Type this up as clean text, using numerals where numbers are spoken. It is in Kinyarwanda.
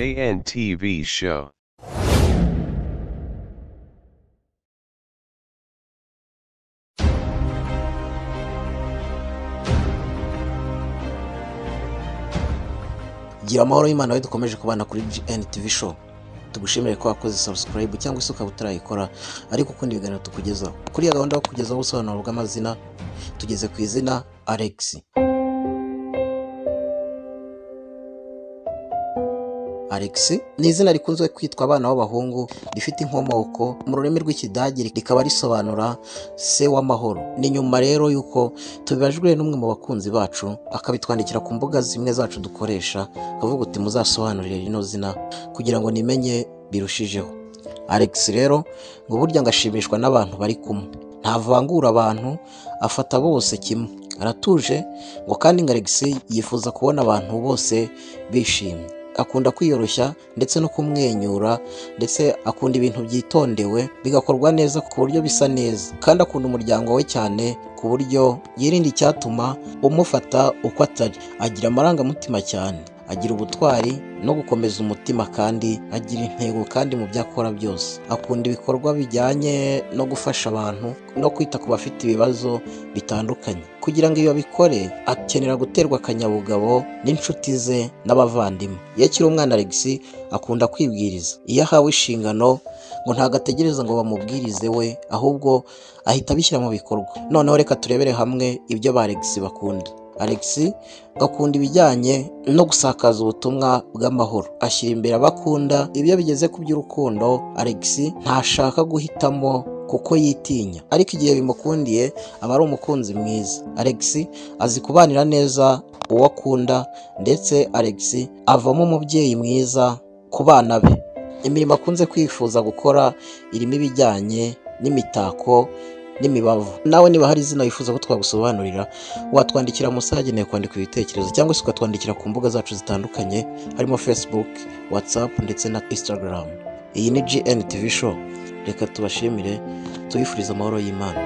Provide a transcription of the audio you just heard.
JNTV Show. Gira amahoro y'Imana we dukomeje kubana kuri GNTV Show. Tugushimire ko wakoze subscribe cyangwa se ukaba utarayikora ariko ukunda ibiganiro tukugezaho. Kuri iyo gahunda yo kukugezaho ubusobanuro bw'amazina, tugeze ku izina Alex. Alex ni izina rikunzwe kwitwa abana b'abahungu, rifite inkomoko mu rurimi rw'Ikidage, rikaba risobanura se w'amahoro. Ni nyuma rero y'uko tubibajwe n'umwe mu bakunzi bacu, akabitwandikira ku mbuga zimwe zacu dukoresha, akavuga uti muzasobanurire rino zina kugira ngo nimenye birushijeho. Alex rero ngo burya ngashimishwa n'abantu bari kumwe, ntavangura abantu, afata bose kimwe, aratuje ngo kandi ngo Alex yifuza kubona abantu bose bishimye. Akunda kwiyoroshya ndetse no kumwenyura, ndetse akunda ibintu byitondewe bigakorwa neza ku buryo bisa neza, kandi akunda umuryango we cyane ku buryo yirinda icyatuma umufata uko atari. Agira amarangamutima cyane, agira ubutwari no gukomeza umutima, kandi agira intego kandi mu byo akora byose. Akunda ibikorwa bijyanye no gufasha abantu no kwita ku bafite ibibazo bitandukanye. Kugira ngo iyo abikore akenera guterwa akanyabugabo n'inshuti ze n'abavandimwe. Iyo akiri umwana Alex akunda kwibwiriza. Iyo ahawe inshingano ngo ntabwo ategereza ngo bamubwirize we, ahubwo ahita abishyira mu bikorwa. Noneho reka turebere hamwe ibyo ba Alex bakunda. Alex akunda ibijyanye no gusakaza ubutumwa bw'amahoro, ashyira imbere abakunda. Ibyo bigeze ku by'urukundo, Alex ntashaka guhitamo kuko yitinya, ariko igihe bimukundiye aba ari umukunzi mwiza. Alex azi kubanira neza uwo akunda, ndetse Alex avamo umubyeyi mwiza ku bana be. Imirimo akunze kwifuza gukora irimo ibijyanye n'imitako n'imibavu. Nawe niba hari izina wifuza ko twagusobanurira, watwandikira munsi ahagenewe kwandika ibitekerezo, cyangwa se ukatwandikira ku mbuga zacu zitandukanye harimo Facebook, WhatsApp ndetse na Instagram. Iyi ni GNTV Show. Reka tubashimire, tubifurize amahoro y'Imana.